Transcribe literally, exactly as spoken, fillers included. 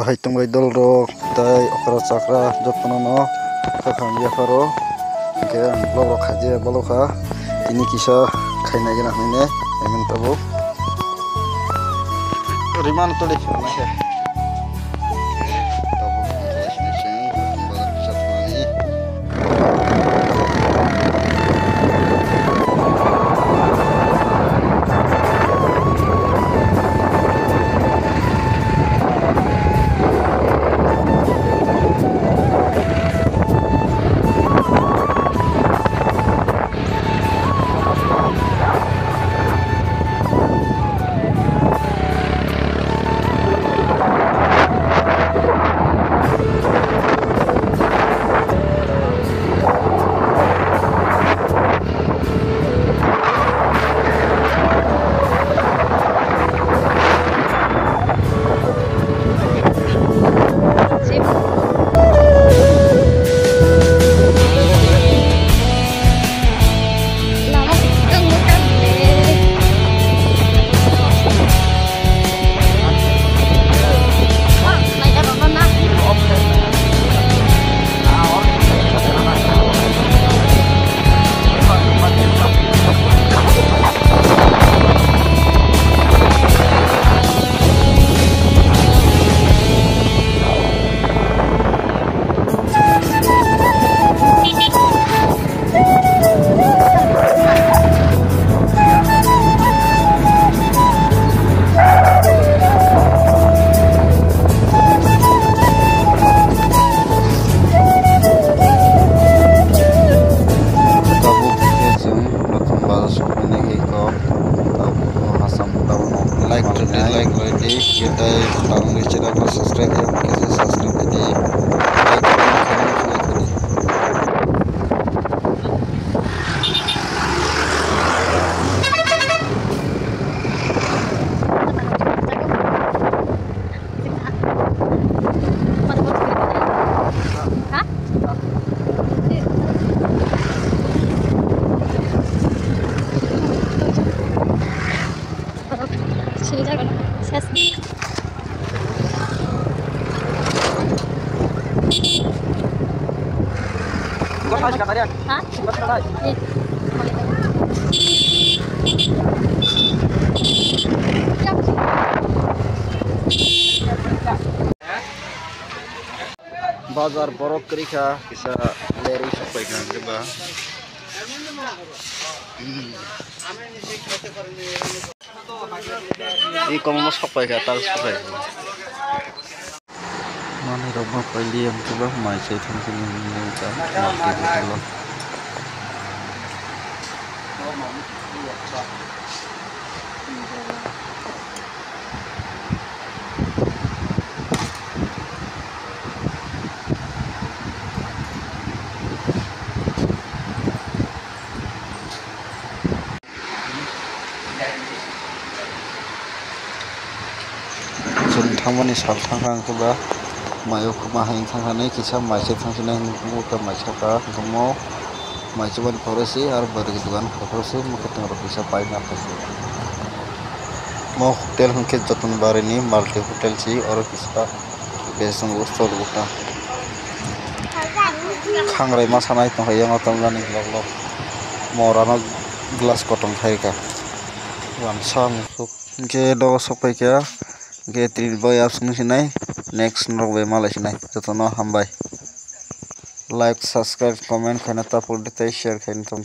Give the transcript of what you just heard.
Hai tongbai dol rok, tai okra chakra jotono no khakham yapharo. Hingke ang vlog rok khaijaya balo kha. Tini kisa khainai gana hwnwi ne, emon tabuk. Rimano tuli khe. Tabuk bazar kisa thangni. Tabuk khe chwng Notun Bazar sokphainai khe kok, tabuk o Assam tabuk no like to dislike bai di, khe tai tabuk ni channel no subscribe khe, khe subscribe khe di. Like to dislike khe di. Bazar borok kwrwi kha, kisa lerwi sok pai kha, hwnkhe ba. Hmm. I komo sok pai kha, tal sok pai kha. Manwi rok ma pailiya, hwnkhe ba mai se thang khe nini ta, market o. Chwng thangmani sal thang kha, hwnkhe ba maio kwma hai wngkha, hwnwi kisa mai se thang sinai hwnwi buphang mai saka, hwnkhe mo mai chubani phoro se aro bwrwi dugan phoro se mwkhwtwng rok kisa paina phaikha. Mo hotel hwnkhe Joton Barini Multi Hotel se, oro kisa. Besong bo stol bo ta. Khangrai masa nai tong hai yang tam jani vlog vlog. Mora no glass kotong khai ka. Wan sa musuk. Hingke do sok pai kha. Hingke tini bai absung sinai. Next norok bai malai sinai. Jotono hambai. Like, subscribe, comment khaina tapul de tei share khaina tong.